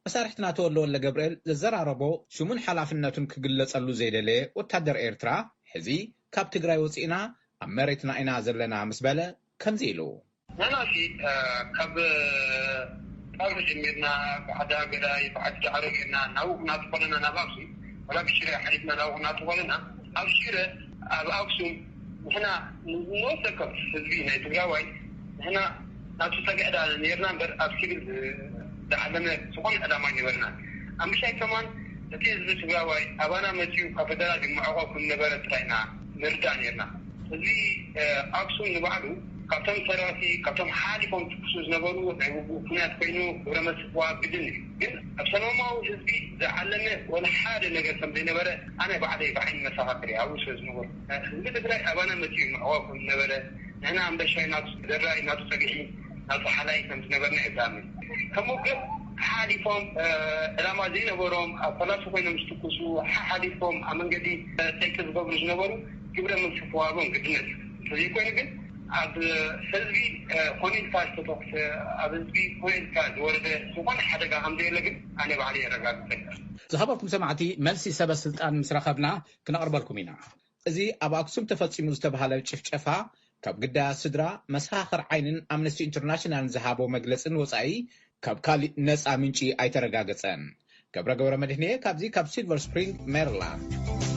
መሳርሕትና ተወልደ ወልደገብርኤል ዘዘራረቦ፣ ሽሙን ሓላፍነቱን ክግለጸሉ ዘይደለየ ወታደር ኤርትራ፣ ሕዚ ካብ ትግራይ ወጺእና ኣብ መሬትና ኢና ዘለና ምስ በለ ከምዚ ኢሉ። ንሕና ሲ ካብ ጣብሪ ጀሚርና፣ ብዓዲ ኣገዳይ፣ ብዓዲ ዳዕሮ ጌርና ናብኡ ናቱ ኮለና ናብ ኣክሱም፣ ወላ ብሽረ ሓሊፍና ናብኡ ናቱ ኮለና፣ ኣብ ሽረ፣ ኣብ ኣክሱም ንሕና ንወሰከም ህዝቢ ናይ ትግራዋይ ንሕና ናቱ ጸግዕዳ ነርና እምበር ኣብ ሲቪል ዝዓለመ ዝኾነ ዕላማ ኣይነበርና። ኣምብሻይ ከማን እቲ ህዝቢ ትግራዋይ ኣባና መጺኡ ካብ ፈደራል ይመዕቆ ከም ነበረ ጥራይና ንርዳእ ነርና። ህዝቢ ኣክሱም ንባዕሉ ካብቶም ሰራቲ ካብቶም ሓሊፎም ትኩሱ ዝነበሩ ናይ ውግእ ኩናት ኮይኑ ግብረ መስፍዋ ግድን እዩ። ግን ኣብ ሰላማዊ ህዝቢ ዝዓለመ ወላ ሓደ ነገር ከም ዘይነበረ ኣነ ባዕለይ ብዓይኒ መሳኻክር እየ ኣብኡ ስለ ዝነበሩ። ህዝቢ ትግራይ ኣባና መጺኡ ይመዕቆ ከም ነበረ ንሕና ኣምበሻይ ናቱ ደራይ ናቱ ጸግዒ ናቱ ሓላይ ከም ዝነበርና የዛምን። ከምኡ ግን ሓሊፎም ዕላማ ዘይነበሮም ኣብ ፈላሲ ኮይኖም ዝትኩሱ ሓሓሊፎም ኣብ መንገዲ ጠቂ ዝገብሩ ዝነበሩ ግብረ መልሲ ክዋሃቦም ግድነት እዩ። እንተዘይኮይኑ ግን ኣብ ህዝቢ ኮነ ኢልካ ዝተተኩሰ ኣብ ህዝቢ ኮነ ኢልካ ዝወረደ ዝኾነ ሓደጋ ከም ዘየለ ግን ኣነ ባዕለ የረጋግጸልካ። ዝሃበኩም ሰማዕቲ መልሲ ሰበ ስልጣን ምስ ረኸብና ክነቕርበልኩም ኢና። እዚ ኣብ ኣክሱም ተፈጺሙ ዝተባህለ ጭፍጨፋ ካብ ግዳያት ስድራ መሰኻኽር ዓይንን ኣምነስቲ ኢንተርናሽናልን ዝሃቦ መግለጽን ወጻኢ ካብ ካሊእ ነጻ ምንጪ ኣይተረጋገጸን። ገብረ ገብረ መድህንየ ካብዚ ካብ ሲልቨር ስፕሪንግ ሜሪላንድ።